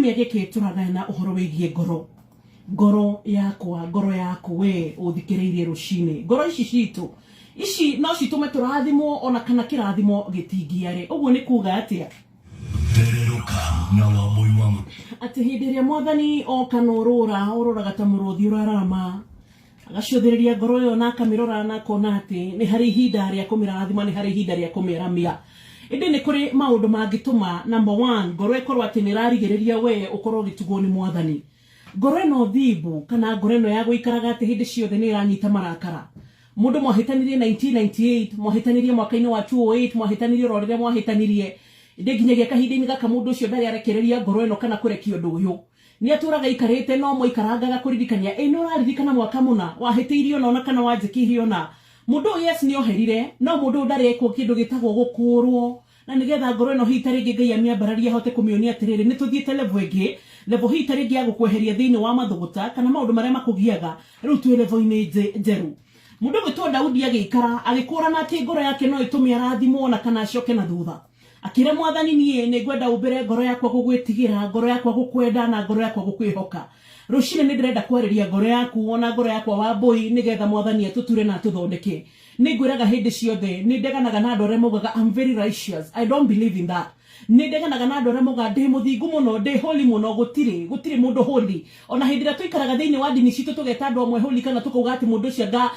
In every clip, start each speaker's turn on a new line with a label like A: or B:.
A: Kiumia gĩkĩ tũragayana ũhoro wĩgiĩ ngoro. Ngoro yakwa, ngoro yaku we ũthikĩrĩirie rũcinĩ. Ngoro ici citũ ici no citũme tũrathimwo ona kana kĩrathimo gĩtingiare. Ũguo nĩ kuga atĩa?
B: Thererũka na Wambũi wa
A: Atĩ hĩndĩ ĩrĩa mwathani oka na ũrũra, ũrũraga ta mũrũthi ũrararama. Agacũthĩrĩria ngoro ĩyo na akamĩrora na akona atĩ nĩ harĩ ihinda rĩa kũmĩrathima, nĩ harĩ ihinda rĩa kũmĩaramia. Ĩndĩ nĩ kũrĩ maũndũ mangĩtũma, number one, ngoro ĩkorwo atĩ nĩ ĩrarigĩrĩria we ũkorwo ũgĩtugwo nĩ mwathani. Ngoro ĩno thimbu kana ngoro ĩno ya gũikaraga atĩ hĩndĩ ciothe nĩ ĩranyita marakara. Mũndũ mwahĩtanirie 1998, mwahĩtanirie mwaka-inĩ wa 2008, mwahĩtanirie oro rĩrĩa mwahĩtanirie. Ĩndĩ nginyagia kahinda-inĩ gaka mũndũ ũcio ndarĩ arekereria ngoro ĩno kana kũrekia ũndũ ũyũ. Nĩ atũraga aikarĩte no mwaikarangaga kũririkania, ĩ nĩ ũraririkana mwaka mũna wahĩtĩirie ũna ona kana wanjĩkĩire ũna. Mũndũ ũyũ yes nĩ oherire, no mũndũ ũyũ ndarĩ ekwo kĩndũ gĩtagwo gũkũũrwo. Na nĩgetha ngoro ĩno hihi ta rĩngĩ Ngai amĩambararie ahote kũmĩonia atĩrĩrĩ, nĩ tũthiĩte level ĩngĩ, level hihi ta rĩngĩ ya gũkweheria thĩinĩ wa mathũgũta kana maũndũ marĩa makũgiaga, rĩu twĩ level-inĩ njerũ. Mũndũ ũgwĩtwo Daudi agĩikara agĩkũrana atĩ ngoro yake no ĩtũme arathimwo ona kana acoke na thutha. Akĩra mwathani niĩ nĩ ngwenda ũmbĩre ngoro yakwa gũgwĩtigĩra, ngoro yakwa gũkwenda na ngoro yakwa gũkwĩhoka. Rũcinĩ nĩ ndĩrenda kwarĩria ngoro yaku ona ngoro yakwa Wambũi nĩgetha mwathani atũture na atũthondeke. Nĩ ngwĩraga hĩndĩ ciothe nĩ ndeganaga na andũ arĩa maugaga I'm very righteous. I don't believe in that. Nĩ ndeganaga na andũ arĩa maugaga ndĩ mũthingu mũno, ndĩ holy mũno. Gũtirĩ, gũtirĩ mũndũ holy. Ona hĩndĩ ĩrĩa tũikaraga thĩinĩ wa ndini citũ tũgeta andũ amwe holy kana tũkauga atĩ mũndũ ũcio anga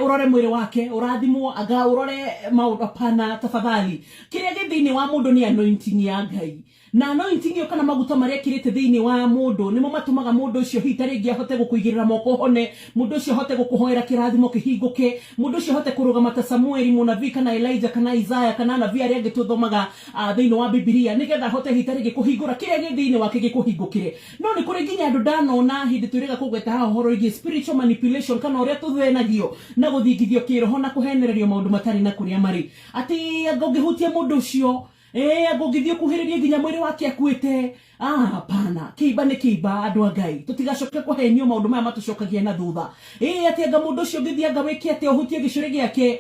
A: ũrore mwĩrĩ wake ũrathimwo, anga ũrore maũndũ, hapana, tafadhali. Kĩrĩa gĩ thĩinĩ wa mũndũ nĩ anointing ya Ngai. Na anointing ĩyo kana maguta marĩa ĩkĩrĩte thĩinĩ wa mũndũ nĩmo matũmaga mũndũ ũcio hihi ta rĩngĩ ahote gũkũigĩrĩra moko ũhone, mũndũ ũcio ahote gũkũhoera kĩrathimo kĩhingũke, mũndũ ũcio ahote kũrũgama ta Samueli mũnabii kana Elijah kana Isaiah kana anabii arĩa angĩ tũthomaga thĩinĩ wa Bibilia nĩgetha ahote hihi ta rĩngĩ kũhingũra kĩrĩa gĩ thĩinĩ wake gĩkũhingũkĩre. No nĩ kũrĩ nginya andũ ndanona hĩndĩ twĩrĩga kũgweta haha ũhoro wĩgiĩ spiritual manipulation kana ũrĩa tũthenagio na gũthingithio kĩroho na kũhenererio maũndũ matarĩ na kũrĩa marĩ. Atĩ anga ũngĩhutia mũndũ ũcio, ĩĩ anga ũngĩthiĩ ũkuhĩrĩrie nginya mwĩrĩ wake akuĩte. Ah, hapana. Kĩimba nĩ kĩimba andũ a Ngai. Tũtigacoke kũhenio maũndũ maya matũcokagia na thutha. Ĩĩ atĩ anga mũndũ ũcio ũngĩthiĩ anga wĩke atĩa ũhutie gĩcũrĩ gĩake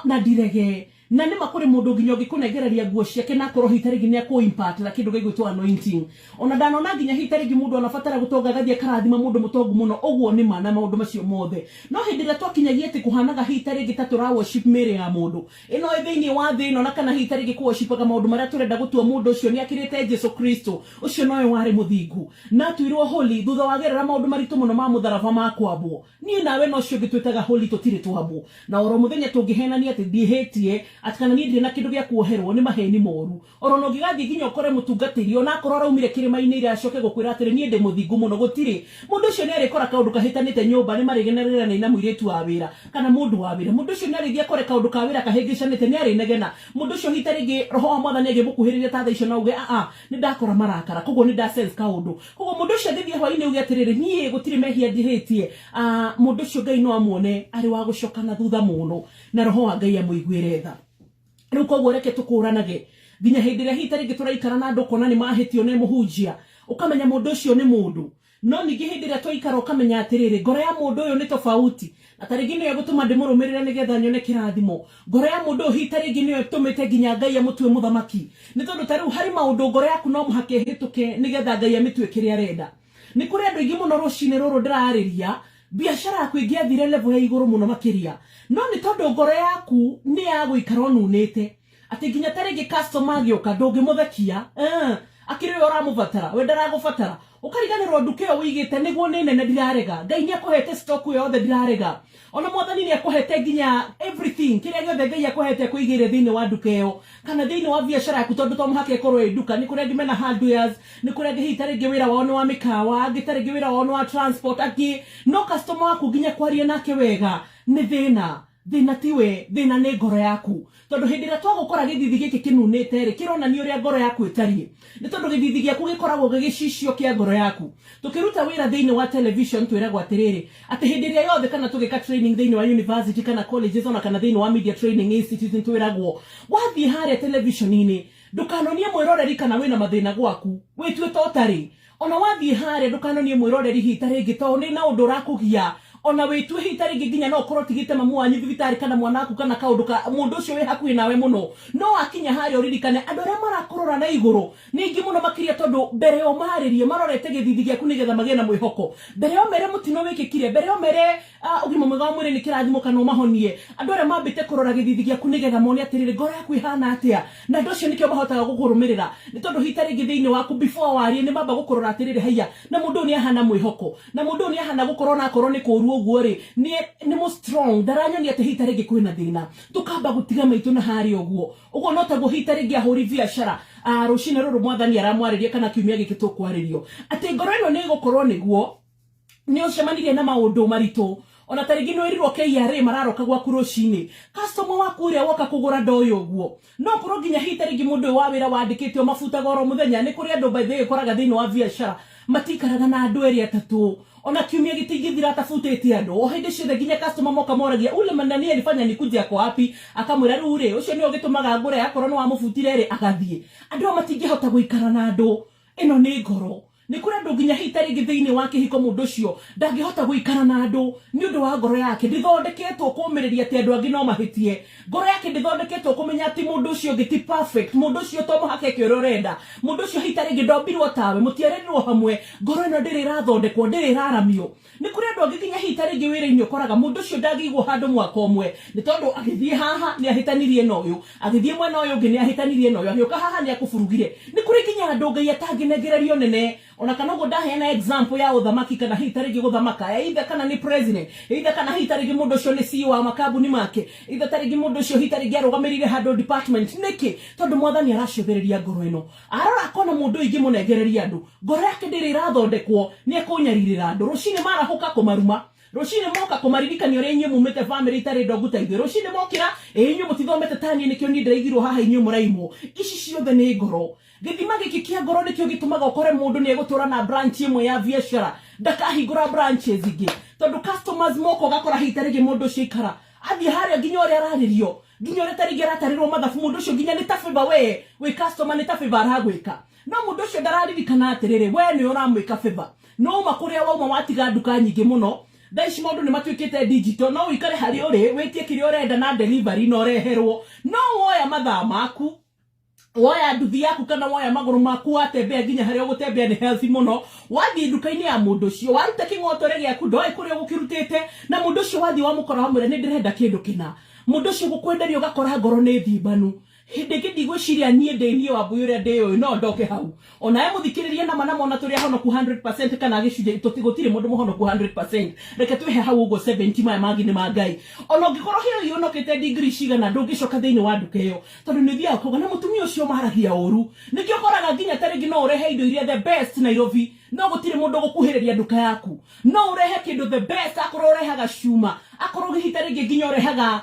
A: na ndirege. Na nĩma kũrĩ mũndũ nginya ũngĩkũnengereria nguo ciake na akorwo hihi ta rĩngĩ nĩ akũ impart na kĩndũ gĩgwĩtwo anointing. Ona ndanona nginya hihi ta rĩngĩ mũndũ anabatara gũtonga agathiĩ akarathima mũndũ mũtongu mũno, ũguo nĩ ma na maũndũ macio mothe. No hĩndĩ ĩrĩa twakinyagia atĩ kũhanaga hihi ta rĩngĩ ta tũra worship mĩĩrĩ ya mũndũ ĩno ĩ thĩinĩ wa thĩ ĩno na kana hihi ta rĩngĩ kũ worshipaga maũndũ marĩa tũrenda gũtua mũndũ ũcio nĩ akĩrĩte Jesu Kristo, ũcio nowe warĩ mũthingu na atuirwo holy thutha wa gerera maũndũ maritũ mũno ma mũtharaba ma kwambwo. Niĩ nawe na ũcio ũngĩ twĩtaga holy tũtirĩ twambwo. Na oro mũthenya tũngĩhenania atĩ ndiĩhĩtie, atĩ kana niĩ ndirĩ na kĩndũ gĩa kuoherwo, nĩ maheni moru. Oro na ũngĩgathiĩ nginya ũkore mũtungatĩri, ona akorwo araumire kĩrĩma-inĩ ira acoke gũkwĩra atĩrĩ, niĩ ndĩ mũthingu mũno, gũtirĩ. Mũndũ ũcio nĩ arĩkora kaũndũ kahĩtanĩte nyũmba, nĩ marĩgenererania na mũirĩtu wa wĩra, kana mũndũ wa wĩra. Mũndũ ũcio nĩ arĩthiĩ akore kaũndũ ka wĩra kahĩngĩcanĩte, nĩ arĩnegena. Mũndũ ũcio hihi ta rĩngĩ roho wa Mwathani angĩmũkuhĩrĩria ta thaa icio no auge, aa, nĩ ndakora marakara, koguo nĩ nda sense kaũndũ. Koguo mũndũ ũcio angĩthiĩ hwainĩ auge atĩrĩrĩ, niĩ gũtirĩ mehia njĩhĩtie, mũndũ ũcio Ngai no amuone arĩ wa gũcoka na thutha mũno, na roho wa Ngai amũiguĩre tha. Rĩu koguo reke tũkũranage nginya hĩndĩ ĩrĩa hihi ta rĩngĩ tũraikara na andũ ũkona nĩ mahĩtio nĩ mũhunjia, ũkamenya mũndũ ũcio nĩ mũndũ. No ningĩ hĩndĩ ĩrĩa twaikara ũkamenya atĩrĩrĩ, ngoro ya mũndũ ũyũ nĩ tofauti, na ta rĩngĩ nĩyo ĩgũtũma ndĩmũrũmĩrĩre nĩgetha nyone kĩrathimo. Ngoro ya mũndũ ũyũ hihi ta rĩngĩ nĩyo ĩtũmĩte nginya Ngai amũtue mũthamaki. Nĩ tondũ ta rĩu harĩ maũndũ ngoro yaku no mũhaka ĩhĩtũke nĩgetha Ngai amĩtue kĩrĩa arenda. Nĩ kũrĩ andũ aingĩ mũno rũcinĩ rũrũ ndĩrarĩria, biacara yaku ĩngĩathire level ya igũrũ mũno makĩria, no nĩ tondũ ngoro yaku nĩ ya gũikara ũnunĩte, atĩ nginya ta rĩngĩ customer agĩũka ndũngĩmũthekia, akĩrĩ we ũramũbatara, we ndaragũbatara. Ũkariganĩrwo nduka ĩyo ũigĩte nĩguo nĩ nene ndirarega, Ngai nĩ akũhete stock ĩyo yothe ndirarega, ona mwathani nĩ akũhete nginya everything, kĩrĩa gĩothe Ngai akũhete akũigĩire thĩinĩ wa nduka ĩyo kana thĩinĩ wa biacara yaku, tondũ to mũhaka ĩkorwo ĩ nduka. Nĩ kũrĩ angĩ mena hardwares, nĩ kũrĩ angĩ hihi ta rĩngĩ wĩra wao nĩ wa mĩkawa, angĩ ta rĩngĩ wĩra wao nĩ wa transport, angĩ no customer waku nginya kwaria nake wega nĩ thĩna. Thĩna ti we, thĩna nĩ ngoro yaku. Tondũ hĩndĩ ĩrĩa twagũkora gĩthithi gĩkĩ kĩnunĩte rĩ, kĩronania ũrĩa ngoro yaku ĩtariĩ. Nĩ tondũ gĩthithi gĩaku gĩkoragwo gĩ gĩcicio kĩa ngoro yaku. Tũkĩruta wĩra thĩinĩ wa television twĩragwo atĩrĩrĩ, atĩ hĩndĩ ĩrĩa yothe kana tũgĩka training thĩinĩ wa university kana colleges ona kana thĩinĩ wa media training institute nĩ twĩragwo, wathiĩ harĩa television-inĩ, ndũkanonie mwĩroreri kana wĩna mathĩna gwaku, wĩtue ta ũtarĩ. Ona wathiĩ harĩa ndũkanonie mwĩroreri hihi ta rĩngĩ tondũ nĩ na ũndũ ũrakũgia, Ona wĩtue hihi ta rĩngĩ nginya no ũkorwo ũtigĩte mamu wanyu thibitarĩ kana mwana waku kana kaũndũ ka mũndũ ũcio wĩ hakuhĩ nawe mũno, no wakinya harĩa ũririkane andũ arĩa marakũrora na igũrũ nĩ aingĩ mũno makĩria, tondũ mbere yo marĩrie marorete gĩthithi gĩaku nĩgetha magĩe na mwĩhoko. Mbere yo mere mũtino wĩkĩkire, mbere yo mere ũgima mwega wa mwĩrĩ nĩ kĩrathimo kana ũmahonie, andũ arĩa mambĩte kũrora gĩthithi gĩaku nĩgetha mone atĩrĩrĩ, ngoro yaku ĩhana atĩa. Na andũ acio nĩkĩo mahotaga gũkũrũmĩrĩra, nĩ tondũ hihi ta rĩngĩ thĩinĩ waku before warie nĩ mamba gũkũrora atĩrĩrĩ, haiya, na mũndũ ũyũ nĩ ahana mwĩhoko, na mũndũ ũyũ nĩ ahana gũkorwo na akorwo nĩ kũru ũguo rĩ, nĩ mũ strong, ndaranyonia atĩ hihi ta rĩngĩ kwĩna thĩna. Tũkamba gũtiga maitũ na harĩa ũguo. Ũguo no taguo hihi ta rĩngĩ ahũri biacara, rũcinĩ rũrũ mwathani aramwarĩria kana kiumia gĩkĩ tũkwarĩrio atĩ ngoro ĩno nĩ ĩgũkorwo nĩguo nĩ ũcemanirie na maũndũ maritũ. Ona ta rĩngĩ nĩ wĩrirwo KRA mararoka gwaku rũcinĩ, customer waku ũrĩa woka kũgũra ndoĩ ũguo. No korwo nginya hihi ta rĩngĩ mũndũ ũyũ wa wĩra wandĩkĩte ũmabutaga oro mũthenya. Nĩ kũrĩ andũ by the way ũkoraga thĩinĩ wa biacara matikaraga na andũ erĩ atatũ, ona kiumia gĩtingĩthira atabutĩte andũ. O hĩndĩ ciothe nginya customer moka moragia, ule nani alifanya nikuje ako wapi? Akamwĩra, rĩu rĩ, ũcio nĩwe ũgĩtũmaga ngũre, akorwo nĩ wamũbutire rĩ, agathiĩ. Andũ aya matingĩhota gũikara na andũ. Ĩno nĩ ngoro. Nĩ kũrĩ andũ nginya hihi ta rĩngĩ thĩinĩ wa kĩhiko mũndũ ũcio ndangĩhota gũikara na andũ nĩ ũndũ wa ngoro yake ndĩthondeketwo kũmĩrĩria atĩ andũ angĩ no mahĩtie. Ngoro yake ndĩthondeketwo kũmenya atĩ mũndũ ũcio ũngĩ ti perfect, mũndũ ũcio to mũhaka eke ũrĩa ũrenda, mũndũ ũcio hihi ta rĩngĩ ndombirwo tawe, mũtiarerirwo hamwe. Ngoro ĩno ndĩrĩ ĩrathondekwo, ndĩrĩ ĩraramio. Nĩ kũrĩ andũ angĩ nginya hihi ta rĩngĩ wĩra-inĩ ũkoraga mũndũ ũcio ndangĩigwo handũ mwaka ũmwe, nĩ tondũ agĩthiĩ haha nĩ ahĩtanirie na ũyũ, agĩthiĩ mwena ũyũ ũngĩ nĩ ahĩtanirie na ũyũ, agĩũka haha nĩ akũburugire. Nĩ kũrĩ nginya andũ Ngai atangĩnengereria ũnene. Ona kana ũguo ndaheana example ya ũthamaki kana hihi ta rĩngĩ gũthamaka, either kana nĩ president, either kana hihi ta rĩngĩ mũndũ ũcio nĩ CEO wa makambuni make, either ta rĩngĩ mũndũ ũcio hihi ta rĩngĩ arũgamĩrĩire handũ department. Nĩkĩ? Tondũ mwathani aracũthĩrĩria ngoro ĩno, arora akona mũndũ ũyũ ingĩmũnengereria andũ, ngoro yake ndĩrĩ ĩrathondekwo, nĩ ekũnyarirĩra andũ. Rũcinĩ marahũka kũmaruma, rũcinĩ moka kũmaririkania ũrĩa inyuĩ mumĩte bamĩrĩ itarĩ ndongu ta ithuĩ, rũcinĩ mokĩra, ĩ inyuĩ mũtithomete ta niĩ, nĩkĩo niĩ ndĩraigirwo haha inyuĩ mũraimwo. Ici ciothe nĩ ngoro. Gĩthima gĩkĩ kĩa ngoro nĩkĩo gĩtũmaga ũkore mũndũ nĩ egũtũra na branch ĩmwe ya biacara, ndakahingũra branches ingĩ, tondũ customers moka ũgakora hihi ta rĩngĩ mũndũ ũcio aikara athiĩ harĩa nginya ũrĩa ararĩrio, nginya ũrĩa ta rĩngĩ aratarĩrwo mathabu, mũndũ ũcio nginya nĩ ta favor we wĩ customer, nĩ ta favor aragwĩka. No mũndũ ũcio ndararirikana atĩrĩrĩ, we nĩ ũramwĩka favor, no uma kũrĩa wauma watiga nduka nyingĩ mũno. Thaa ici maũndũ nĩ matuĩkĩte digital, no ũikare harĩa ũrĩ wĩtie kĩrĩa ũrenda na delivery na ũreherwo. No woya mathaa maku, woya nduthi yaku kana woya magũrũ maku, watembea nginya harĩa ũgũtembea, nĩ healthy mũno, wathiĩ nduka-inĩ ya mũndũ ũcio, waruta kĩng'otore gĩaku, ndoĩ kũrĩa ũgũkĩrutĩte, na mũndũ ũcio wathiĩ wamũkora wamwĩra nĩ ndĩrenda kĩndũ kĩna, mũndũ ũcio gũkwenderia ũgakora ngoro nĩ thimbanu. Hĩndĩ ĩngĩ ndigwĩciria niĩ ndĩ niĩ Wambui ũrĩa ndĩ ũyũ no ndoke hau onawe mũthikĩrĩrie nama nama, ona tũrĩ ahonoku 100% kana gĩcunjĩ, gũtirĩ mũndũ mũhonoku 100%, reke twĩhe hau ũguo 70, maya mangĩ nĩ ma Ngai. Ona ũngĩkorwo hĩo ũhonokete degree cigana, ndũngĩcoka thĩinĩ wa nduka ĩyo, tondũ nĩ ũthiaga ũkauga na mũtumia ũcio maragia ũru. Nĩkĩo ũkoraga nginya ta rĩngĩ no ũrehe indo iria the best Nairobi, no gũtirĩ mũndũ ũgũkuhĩrĩria nduka yaku. No ũrehe kĩndũ the best, akorwo ũrehaga cuma, akorwo hihi ta rĩngĩ nginya ũrehaga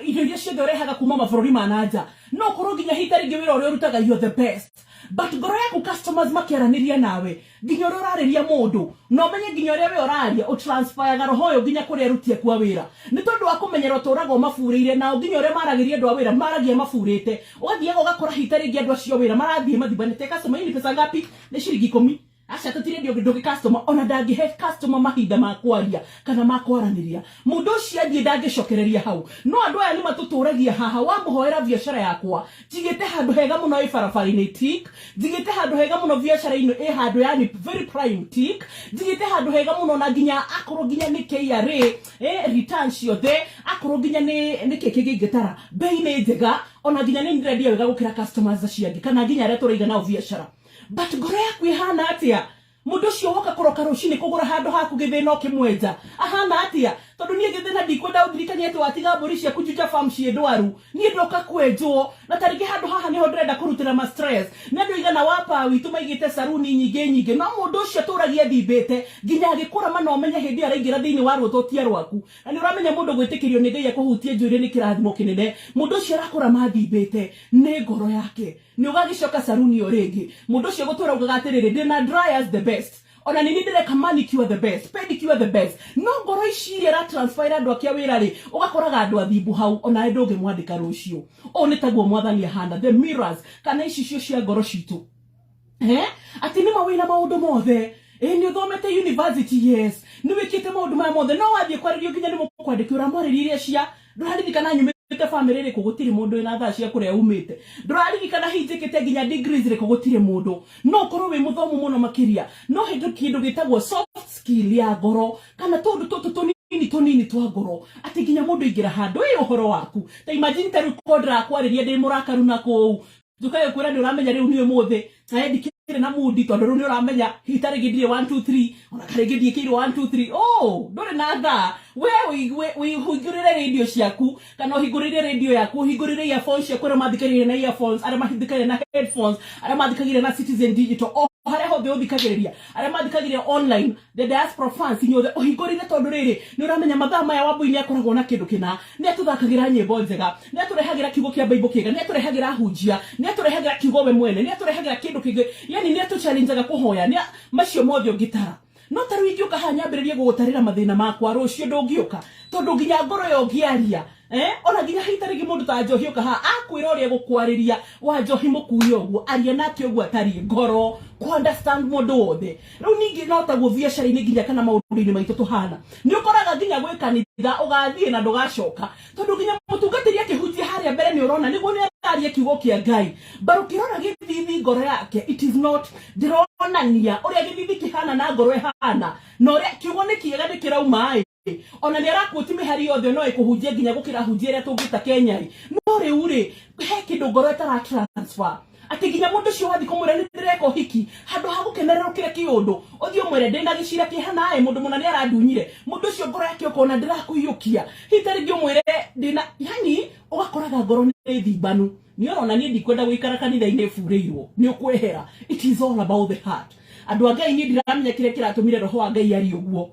A: indo iria ciothe ũrehaga kuma mabũrũri ma na nja, no ũkorwo nginya hihi ta rĩngĩ wĩra ũrĩa ũrutaga you're the best, but ngoro yaku customers makĩaranĩria nawe, nginya ũrĩa ũrarĩria mũndũ, na ũmenye nginya ũrĩa we ũraria ũtransferaga roho ũyũ nginya kũrĩa aruti aku a wĩra, nĩ tondũ wa kũmenyera ũtũraga ũmaburĩire nao, nginya ũrĩa maragĩria andũ a wĩra maragia maburĩte. Ũgathiaga ũgakora hihi ta rĩngĩ andũ acio a wĩra marathiĩ mathibanĩte, customer, hii ni pesa ngapi? Nĩ ciringi 10. Aca, tũtirendio kĩndũ gĩ customer ona ndangĩhe customer mahinda ma kwaria kana ma kwaranĩria. Mũndũ ũcio athiĩ ndangĩcokereria hau. No andũ aya nĩ matũtũragia haha. Wamũhoera biacara yakwa njigĩte handũ hega mũno ĩ barabara-inĩ, tick. Njigĩte handũ hega mũno biacara-inĩ ĩ handũ, yani very prime, tick. Njigĩte handũ hega mũno na nginya akorwo nginya nĩ KRA, return ciothe, akorwo nginya nĩ kĩ kĩngĩ ingĩtara, bei nĩ njega, ona nginya nĩ ndĩrendia wega gũkĩra customers acio angĩ kana nginya arĩa tũraiga nao biacara. But ngoro yaku ĩhana atĩa? Mũndũ ũcio woka kũroka rũcinĩ kũgũra handũ haku gĩthĩna ũkĩmwenja ahana atĩa? Tondũ niĩ gĩthĩna ndikwenda ũndirikanie atĩ watiga mbũri ciaku Juja Farm ciĩ ndwaru. Niĩ ndoka kwenjwo na tarĩngĩ handũ haha nĩho ndĩrenda kũrutĩra ma stress. Nĩ andũ aigana wapa witũ maigĩte saruni nyingĩ nyingĩ, no mũndũ ũcio atũragia thimbĩte nginya agĩkũra mana ũmenye hĩndĩ ĩyo araingĩra thĩinĩ wa rũthũtia rwaku. Na nĩ ũramenya mũndũ gwĩtĩkĩrio nĩ Ngai akũhutie njuĩrĩ nĩ kĩrathimo kĩnene. Mũndũ ũcio arakũra mathimbĩte nĩ ngoro yake. Nĩ ũgagĩcoka saruni o rĩngĩ, mũndũ ũcio gũtũra ugaga atĩrĩrĩ, ndĩna dryers the best, ona nini ndĩreka manicure the best, pedicure the best, no ngoro ici iria aratransfer andũ ake a wĩra rĩ, ũgakoraga andũ athimbu hau, onawe ndũngĩmwandĩka rũciũ. Ũũ nĩ taguo mwathani ahana, the mirrors kana icicio cia ngoro citũ. Atĩ nĩ ma wĩna maũndũ mothe. Ĩ nĩ ũthomete university? Yes. Nĩ wĩkĩte maũndũ maya mothe, no wathiĩ kwarĩrio nginya nĩ mũkwandĩki ũramwarĩria iria cia ndũraririkana nyumĩte bamĩrĩ ĩrĩkũ, gũtirĩ mũndũ wĩna thaa cia kũrĩa umĩte. Ndũraririkana hihi njĩkĩte nginya degrees ĩrĩkũ, gũtirĩ mũndũ. No ũkorwo wĩ mũthomu mũno makĩria, no hĩndĩ kĩndũ gĩtagwo soft skill ya ngoro kana tũndũ tũtũ tũnini tũnini twa ngoro, atĩ nginya mũndũ aingĩra handũ ĩ ũhoro waku. Ta imagine ta rĩu ko ndĩrakwarĩria ndĩ mũrakaru na kũu njuka gĩkwĩra nĩ ũramenya rĩu nĩ ũmũthĩ naye ndikĩrĩ na mundi, tondũ rĩu nĩ ũramenya hihi ta rĩngĩ ndirĩ 1 2 3, ona karĩngĩ ndiĩkĩirwo 1 2 3. Oh, ndũrĩ na thaa we ũhingũrĩre radio ciaku kana ũhingũrĩre radio yaku, ũhingũrĩre earphones ciaku, arĩa mathikagĩrĩria na earphones, arĩa mathikagĩrĩria na headphones, arĩa mathikagĩrĩria na Citizen Digital, o harĩa hothe ũthikagĩrĩria, arĩa mathikagĩrĩria online, the diaspora fans inyuothe, ũhingũrĩre, tondũ rĩrĩ nĩ ũramenya mathaa maya Wambui nĩ akoragwo na kĩndũ kĩna, nĩ atũthakagĩra nyĩmbo njega, nĩ atũrehagĩra kiugo kĩa Bible kĩega, nĩ atũrehagĩra hunjia, nĩ atũrehagĩra kiugo we mwene, nĩ atũrehagĩra kĩndũ kĩngĩ, yani nĩ atũchallengeaga kũhoya, nĩ macio mothe ũngĩtara. No ta rĩu ingĩũka haha nyambĩrĩrie gũgũtarĩra mathĩna makwa, rũciũ ndũngĩũka, tondũ nginya ngoro ĩyo ũngĩaria, ona nginya hihi ta rĩngĩ mũndũ ta njohi ũka haha akwĩra ũrĩa gũkwarĩria wa njohi mũkuĩ ũguo, aria nake ũguo atariĩ, ngoro kũ understand mũndũ wothe. Rĩu ningĩ no taguo biacara-inĩ nginya kana maũndũ-inĩ maitũ tũhana, nĩ ũkoraga nginya gwĩ kanitha ũgathiĩ na ndũgacoka, tondũ nginya mũtungatĩri akĩhunjia harĩa mbere nĩ ũrona nĩguo nĩ araria kiugo kĩa Ngai, but ũkĩrora gĩthithi ngoro yake, it is not, ndĩronania ũrĩa gĩthithi kĩhana na ngoro ĩhana na ũrĩa kiugo nĩ kĩega nĩ kĩrauma ĩ. Ona nĩ arakuoti mĩhari yothe no ĩkũhunjia nginya gũkĩra hunjia ĩrĩa tũngĩta Kenya ĩ. No rĩu rĩ, he kĩndũ ngoro ĩtara transfer, atĩ nginya mũndũ ũcio wathiĩ kũmwĩra nĩ ndĩreka ũhiki, handũ ha gũkenerera ũkĩre kĩũndũ, ũthiĩ ũmwĩre ndĩna gĩcira kĩhana ĩ, mũndũ mũna nĩ arandunyire, mũndũ ũcio ngoro yake ũkona ndĩrakũiyũkia. Hihi ta rĩngĩ ũmwĩre ndĩna, yani ũgakoraga ngoro nĩ thimbanu, nĩ ũrona niĩ ndikwenda gũikara kanitha-inĩ burĩirwo, nĩ ũkwehera. It is all about the heart. Andũ a Ngai, niĩ ndiramenya kĩrĩa kĩratũmire roho wa Ngai arie ũguo,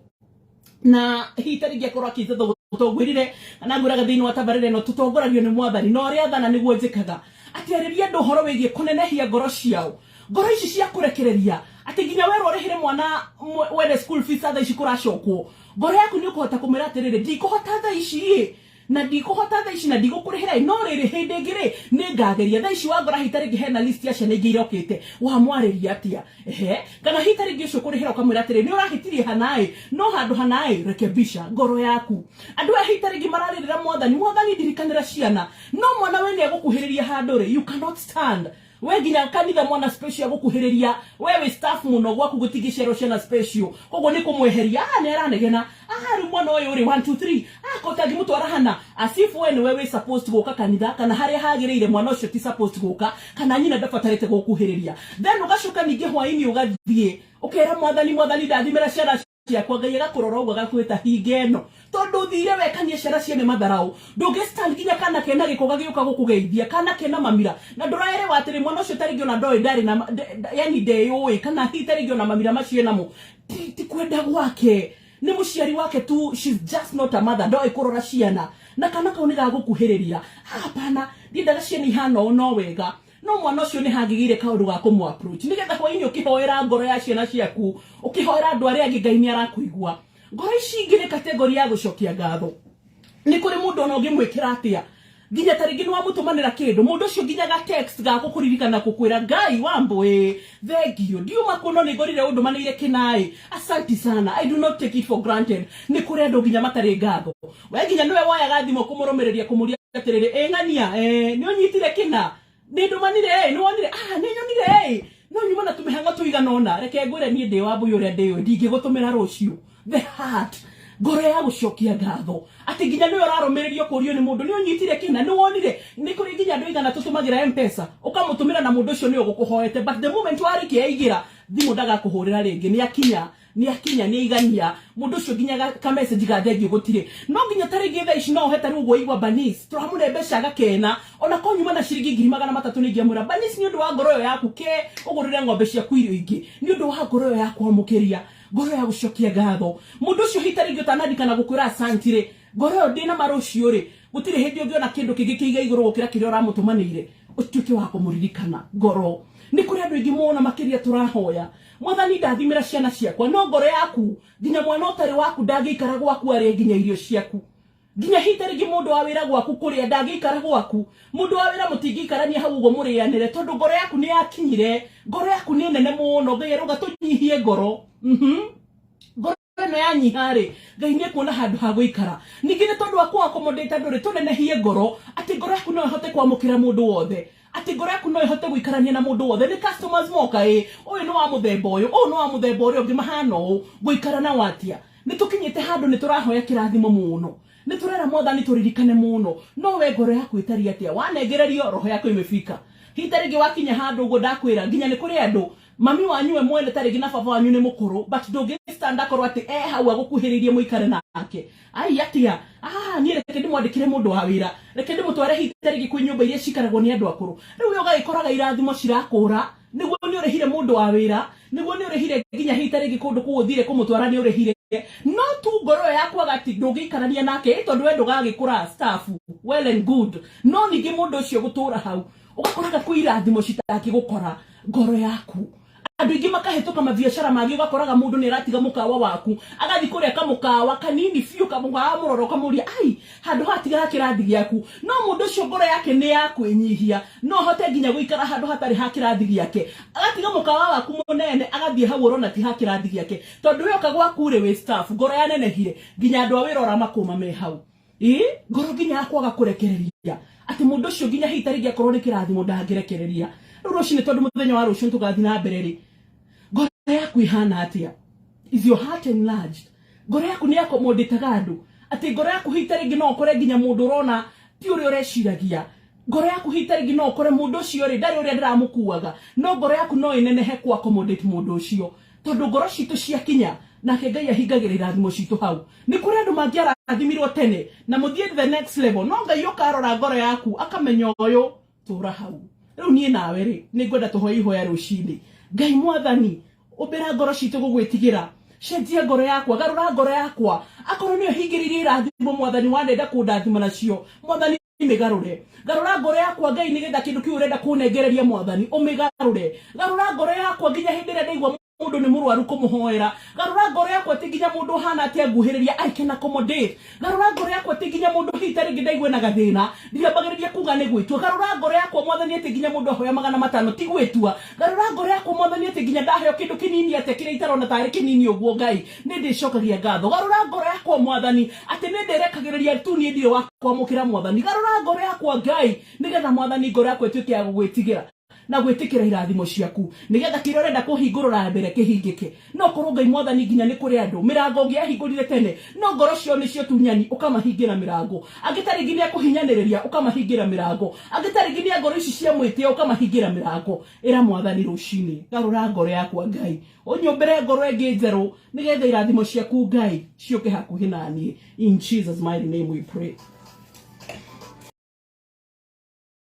A: na hihi ta rĩngĩ akorwo akĩnjatha tongwĩrire na ngwĩraga thĩinĩ wa tabarĩra ĩno tũtongoragio nĩ mwathani na ũrĩa athana nĩguo njĩkaga, atĩ arĩria andũ ũhoro wĩgiĩ kũnenehia ngoro ciao, ngoro ici cia kũrekereria, atĩ nginya werwo ũrĩhĩre mwana wene school fees thaa ici kũracokwo, ngoro yaku nĩ ũkũhota kũmwĩra atĩrĩrĩ, ndikũhota thaa ici ĩ, na ndikũhota thaa ici na ndigũkũrĩhĩra ĩ, no rĩrĩ hĩndĩ ĩngĩ rĩ nĩ ngageria. Thaa ici wangora hihi ta rĩngĩ hena list ya ciana ingĩ irokĩte, wamwarĩria atĩa? Ehe, kana hihi ta rĩngĩ ũcio ũkũrĩhĩra ũkamwĩra atĩrĩ, nĩ ũrahĩtirie hanaĩ, no handũ hanaĩ rekebisha ngoro yaku. Andũ aya hihi ta rĩngĩ mararĩrĩra mwathani, mwathani ndirikanĩra ciana, no mwana we nĩ agũkuhĩrĩria handũ rĩ, you cannot stand. We nginya kanitha mwana special agũkuhĩrĩria, we wĩ staff mũno, gwaku gũtingĩciarwo ciana special, koguo nĩ kũmweheria. Ah, nĩ aranegena, ah, rĩu mwana ũyũ rĩ 1 2 3, ah, ko tangĩmũtwara hana, as if we nĩwe wĩ supposed gũka kanitha kana harĩa hagĩrĩire, mwana ũcio ti supposed gũka kana nyina ndabatarĩte gũkuhĩrĩria. Then ũgacoka ningĩ hwaĩ-inĩ ũgathiĩ ũkera mwathani, mwathani ndathimĩra ciana ciakwa. Ngai agakũrora ũguo agakwĩta hinga ĩno, tondũ thire wekanie ciana ciene matharau, ndũngĩ stand nginya kana kena gĩko gagĩũka gũkũgeithia, kana kena mamira, na ndũraerewa atĩrĩ mwana ũcio tarĩngĩ ona ndoĩ ndarĩ na yani ndeyũĩ, kana hihi tarĩngĩ ona mamira macio enamo ti kwenda gwake, nĩ mũciari wake tu, she's just not a mother, ndoĩ kũrora ciana, na kana kau nĩ gagũkuhĩrĩria. Hapana, ndiendaga ciana ihana ũũ, no wega no mwana ũcio nĩ hangĩgĩire kaũndũ ga kũmũ approach, nĩgetha hwaĩ-inĩ ũkĩhoera ngoro ya ciana ciaku, ũkĩhoera andũ arĩa angĩ, Ngai nĩ arakũigua. Ngoro ici ingĩ nĩ kategori ya gũcokia ngatho. Nĩ kũrĩ mũndũ ona ũngĩmwĩkĩra atĩa, nginya ta rĩngĩ nĩ wamũtũmanĩra kĩndũ, mũndũ ũcio nginya ga text ga gũkũririkana gũkwĩra, Ngai Wambũĩ, thengio, ndiuma kuo no nĩ ngorire ũndũmanĩire kĩnaĩ, asanti sana, I do not take it for granted. Nĩ kũrĩ andũ nginya matarĩ ngatho. We nginya nĩwe woyaga thimũ kũmũrũmĩrĩria, kũmũria atĩrĩrĩ, ĩ ng'ania, nĩ ũnyitire kĩna, nĩ ndũmanire, ĩ nĩ wonire, ah, nĩ nyonire, ĩ no nyuma na tũmĩhang'o tũigana ũna, reke ngwĩre niĩ ndĩ Wambũi ũrĩa ndĩũĩ, ndingĩgũtũmĩra rũciũ. The heart, ngoro ya gũcokia ngatho, atĩ nginya nĩwe ũrarũmĩrĩrio kũrio nĩ mũndũ, nĩ ũnyitire kĩna, nĩ wonire. Nĩ kũrĩ nginya andũ aigana tũtũmagĩra M-Pesa, ũkamũtũmĩra na mũndũ ũcio nĩ ũgũkũhoete, but the moment warĩkia aigĩra thimũ ndagakũhũrĩra rĩngĩ, nĩ akinya, nĩ akinya, nĩ aigania mũndũ ũcio nginya ka message ga thengio gũtirĩ. No nginya ta rĩngĩ thaa ici no ũhe ta rĩu ũguo igua Banis tũramũne mbeca agakena, ona ko nyuma na ciringi 300,000, nĩ ingĩamwĩra Banis, nĩ ũndũ wa ngoro ĩyo yaku, ke ũgũrĩre ng'ombe ciaku irio ingĩ, nĩ ũndũ wa ngoro ĩyo ya kwamũkĩria, ngoro ya gũcokia ngatho. Mũndũ ũcio hihi ta rĩngĩ ũtanandikana gũkwĩra asanti rĩ, ngoro ĩyo ndĩna marũciũ rĩ, gũtirĩ hĩndĩ ũngĩona kĩndũ kĩngĩ kĩiga igũrũ gũkĩra kĩrĩa ũramũtũmanĩire, ũtuĩke wa kũmũririkana. Ngoro, nĩ kũrĩ andũ aingĩ mũno makĩria tũrahoya, mwathani ndathimĩra ciana ciakwa, no ngoro yaku nginya mwana ũtarĩ waku ndangĩikara gwaku arĩe nginya irio ciaku. Nginya hita rĩngĩ mũndũ wa wĩra gwaku kũrĩa ndangĩikara gwaku, mũndũ wa wĩra mũtingĩikarania hau ũguo mũrĩanĩre, tondũ ngoro yaku nĩ yakinyire, ngoro yaku nĩ nene mũno. Ngai arauga tũnyihie ngoro. Ngoro ĩno yanyiha rĩ, Ngai nĩ ekuona handũ ha gũikara. Ningĩ nĩ tondũ wa kũ accommodate andũ rĩ, tũnenehie ngoro, atĩ ngoro yaku no ĩhote kwamũkĩra mũndũ wothe, atĩ ngoro yaku no ĩhote gũikarania na mũndũ wothe. Nĩ customers moka, ĩ ũyũ nĩ wa mũthemba ũyũ, ũyũ nĩ wa mũthemba ũrĩa ũngĩ, mahana ũũ, ngũikara nao atĩa? Nĩ tũkinyĩte handũ nĩ tũrahoya kĩrathimo mũno, nĩ tũrera Mwathani tũririkane mũno, no we ngoro yaku ĩtariĩ atĩa? Wanengererio roho yaku imefika hita rĩngĩ, wakinya handũ ũguo ndakwĩra, nginya nĩ kũrĩ andũ mami wanyu we mwene ta rĩngĩ na baba wanyu nĩ mũkũrũ, but ndũngĩ stand akorwo atĩ e hau agũkuhĩrĩirie mũikare nake. Ai atia, ah, niĩ reke ndĩmwandĩkĩre mũndũ wa wĩra, reke ndĩmũtware hita rĩngĩ kwĩ nyũmba iria cikaragwo nĩ andũ akũrũ. Rĩu we ũgagĩkoraga irathimo cirakũra, nĩguo nĩ ũrĩhire mũndũ wa wĩra, nĩguo nĩ ũrĩhire nginya hita rĩngĩ kũndũ kũu ũthire kũmũtwara nĩ ũrĩhire, no tu ngoro ĩyo yakwaga atĩ ndũngĩikarania nake, ĩ tondũ we ndũgagĩkũra staff, well and good, no ningĩ mũndũ ũcio gũtũra hau ũgakoraga kwĩ irathimo citangĩgũkora ngoro yaku. Andũ aingĩ makahĩtũka mabiacara mangĩ, ũgakoraga mũndũ nĩ aratiga mũkawa waku agathiĩ kũrĩa kamũkawa kanini biũ, kamũkawa mũroro, ũkamũria ai handũ haha tiga ha kĩrathi gĩaku. No mũndũ ũcio ngoro yake nĩ ya kwĩnyihia, no ahote nginya gũikara handũ hatarĩ ha kĩrathi gĩake, agatiga mũkawa waku mũnene agathiĩ hau ũrona ti ha kĩrathi gĩake, tondũ we oka gwaku rĩ wĩ staff, ngoro yanenehire nginya andũ a wĩra ũramakũma me hau. Ĩ ngoro nginya ya kwaga kũrekereria atĩ mũndũ ũcio nginya hihi ta rĩngĩ akorwo nĩ kĩrathimo ndangĩrekereria. Rĩu rũcinĩ, tondũ mũthenya wa rũciũ tũgathiĩ na mbere rĩ, ngoro yaku ĩhana atĩa? Is your heart enlarged? Ngoro yaku nĩ accommodataga andũ, atĩ ngoro yaku hihi ta rĩngĩ no ũkore nginya mũndũ ũrona ti ũrĩa ũreciragia, ngoro yaku hihi ta rĩngĩ no ũkore mũndũ ũcio rĩ ndarĩ ũrĩa ndĩramũkuaga, no ngoro yaku no ĩnenehe ku accommodate mũndũ ũcio, tondũ ngoro citũ ciakinya nake Ngai ahingagĩra irathimo citũ hau. Nĩ kũrĩ andũ mangĩarathimirwo tene na mũthiĩ the next level, no Ngai ũkarora ngoro yaku akamenya ũyũ tũra hau. Rĩu niĩ nawe rĩ, nĩ ngwenda tũhoe ihoya rũcinĩ. Ngai Mwathani, ũmbĩra ngoro citũ gũgwĩtigĩra, cenjia ngoro yakwa, garũra ngoro yakwa, akorwo nĩyo hingĩrĩirie irathimo Mwathani wanenda kũndathima nacio, Mwathani mĩgarũre. Garũra ngoro yakwa Ngai, nĩgetha kĩndũ kĩu ũrenda kũnengereria Mwathani ũmĩgarũre. Garũra ngoro yakwa nginya hĩndĩ ĩrĩa ndaigua mũndũ nĩ mũrwaru kũmũhoera. Garũra ngoro yakwa atĩ nginya mũndũ ũhana atĩa nguhĩrĩria, I can accommodate. Garũra ngoro yakwa atĩ nginya mũndũ hihi ta rĩngĩ ndaigua ena gathĩna ndiambagĩrĩria kuga nĩ gwĩtua. Garũra ngoro yakwa Mwathani atĩ nginya mũndũ ahoya 500 ti gwĩtua. Garũra ngoro yakwa Mwathani atĩ nginya ndaheo kĩndũ kĩnini atĩa kĩrĩa itarona tarĩ kĩnini ũguo, Ngai nĩ ndĩcokagia ngatho. Garũra ngoro yakwa Mwathani atĩ nĩ ndĩrekagĩrĩria tu, niĩ ndirĩ wa kwamũkĩra Mwathani. Garũra ngoro yakwa Ngai, nĩgetha Mwathani ngoro yakwa ĩtuĩke ya gũgwĩtigĩra na gwĩtĩkĩra irathimo ciaku, nĩgetha kĩrĩa ũrenda kũhingũrũra mbere kĩhingĩke. No korwo Ngai Mwathani nginya nĩ kũrĩ andũ mĩrango ũngĩahingũrire tene, no ngoro ciao nĩcio tunyani, ũkamahingĩra mĩrango. Angĩ ta rĩngĩ nĩ akũhinyanĩrĩria, ũkamahingĩra mĩrango. Angĩ ta rĩngĩ nĩ a ngoro ici cia mwĩtĩo, ũkamahingĩra mĩrango. Ĩra Mwathani rũcinĩ, garũra ngoro yakwa Ngai, ũnyũmbĩre ngoro ĩngĩ njerũ, nĩgetha irathimo ciaku Ngai ciũke hakuhĩ naniĩ. In Jesus' mighty name we pray.